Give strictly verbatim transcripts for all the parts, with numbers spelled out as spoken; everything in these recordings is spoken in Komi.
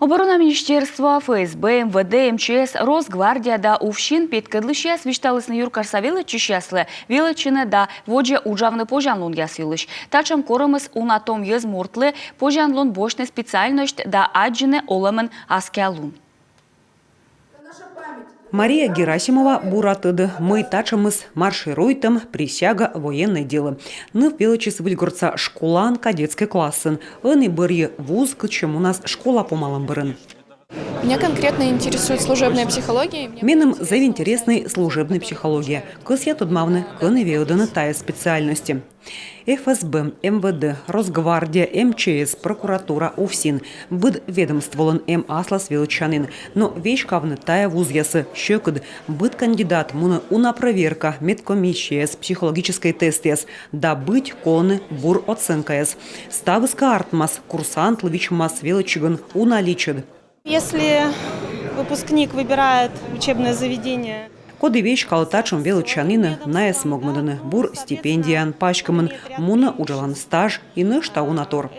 Оборона министерство, ФСБ, МВД, МЧС, Росгвардия да УФСИН петкӧдлысьяс висьталісны юркарса велӧдчысьяслы велӧдчыны да водзӧ уджавны позянлунъяс йылысь. Татшӧм корӧмыс уна том йӧз мортлы позянлун босьтны специальность да аддзыны олӧмын аскиа лун. Мария Герасимова бура тӧдӧ, мый татшӧмыс маршируйтӧм, присяга, военнӧй делӧ. Ныв велӧдчис Выльгортса школаын кадетскӧй классын. Ӧні бӧрйӧ вуз, кытчӧ мунас школа помалӧм бӧрын. Меня конкретно интересует служебная психология. Меным зэв интереснӧй служебнӧй психология. Кӧсъя тӧдмавны, кӧні велӧдӧны тайӧ специальностьӧ. ФСБ, МВД, Росгвардия, МЧС, прокуратура, УФСИН. Быд ведомстволӧн эм аслас велӧдчанін. Но веськавны тайӧ вузъясӧ сьӧкыд. Быд кандидат мунӧ уна прӧверка, медкомиссияяс, психологическӧй тестъяс. Да быть колӧны бур оценкаяс. Ставыс кӧ артмас, курсантлы вичмас велӧдчигӧн уна личӧд. Если выпускник выбирает учебное заведение, Коді веськалӧ татшӧм велӧдчанінӧ, найӧс могмӧдӧны бур стипендияӧн, паськӧмӧн, мунӧ уджалан стаж и нӧшта уна тор.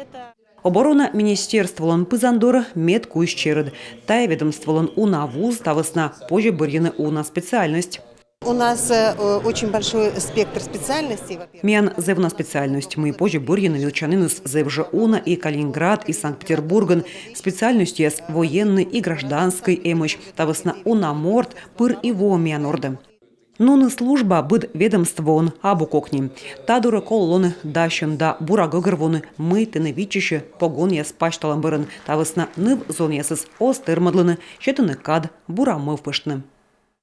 Оборона министерстволӧн пызан дорӧ мед кузь черӧд. Тайӧ ведомстволӧн уна вуз, та вӧсна позьӧ бӧрйыны уна специальность. У нас э, очень большой спектр специальностей. Миян зэв уна специальность, мый позьӧ бӧрйыны велӧдчаніныс зэв жӧ уна и Калининград, и Санкт-Петербургын. Специальностьяс военнӧй и гражданскӧй эмӧсь, та вӧсна уна морт пыр и воӧ миян ордӧ. Нуны служба быд ведомствоын абу кокни. Та дорӧ колӧ лоны дасьӧм да бура гӧгӧрвоны, мый тэныд виччысьӧ погонъяс пасьталӧм бӧрын. Та вӧсна ныв-зонъясӧс оз тэрмӧдлыны, сетны кад бура мӧвпыштны.